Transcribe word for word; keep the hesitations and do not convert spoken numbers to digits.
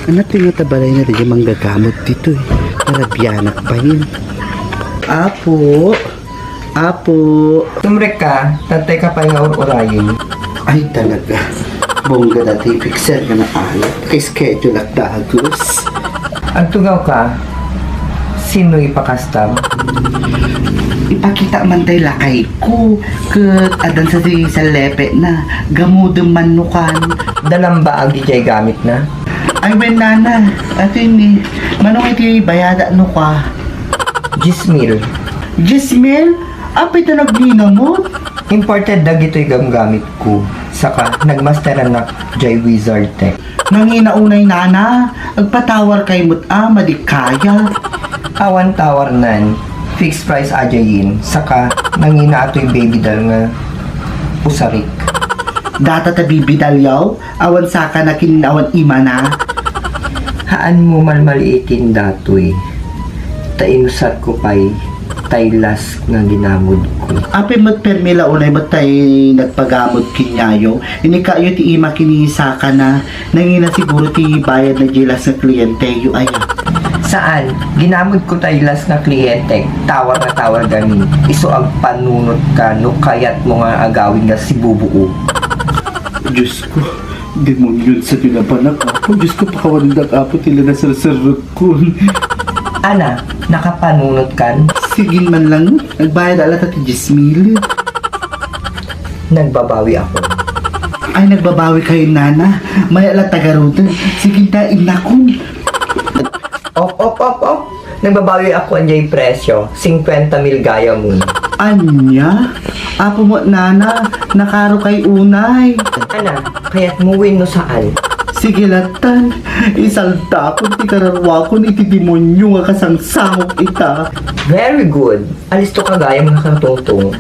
Anak, ti nga tabalay na di manggagamot ditoy. Narabianak pa yun. Apo! Apo! Tumrek ka, tatay ka pay nga ur-urayen. Ay, talaga. Bongga dati, fixer ka na alat. Kay schedule at dagus. Agtugaw ka, sino ipakastam? Ipakita man tay lakay ko. Ket adan sa di salepe na. Gamudem man nukan. Dalamba agi jay gamit na? Ay, wen, nana. Ato ini. Manong iti bayada nuka? Dies mil. Dies mil? Apay ta nagninamot? Imported dagitoy gamgamit ko. Saka, nagmasteran nak jay Wizard Tech. Nangina unay, nana. Agpatawar kay met a, madi kaya. Awan tawarnan. Fixed price a jayen. Saka, nangina atoy baby doll nga usarik. Data ta baby doll yaw? Awan saka na kin awan imana. Haan mo malmaliitin datoy. Ta inusarko pay tay last nga ginamod ko. Apay met permi la unay met tay nagpagamod kenyayo. Inikayo ti ima kin ni saka na. Nangina siguro ti bayad na jay last nga klienteyo, aya. Saan? Ginamod ko tay last nga kliyente. Tawar nga tawar gamin. Isu agpanunot ka no kayat mo nga agawid nga sibubuo. Diyos ko, demonyon sa tinapanak, Apo. Diyos ko, pakawandak, Apo, ti la naserserrek kon. Ana, nakapanunot kan? Sige man lang, nagbayad ala ta ti dies mil. Nagbabawi ako. Ay, nagbabawi kayo, nana. Maya la tagaruten. Sige ta, inakon. Op, op, op, op. Nagbabawi ako anjay presyo. Singkwenta mil gayam. Anya? Apo mo, nana, nakaro kay unay. Ana, kayat mo win no saan? Sige latan, isaldakon ti kararuakon iti demonyo nga kasangsangok ita. Very good. Alisto ka gayam nga katungtong.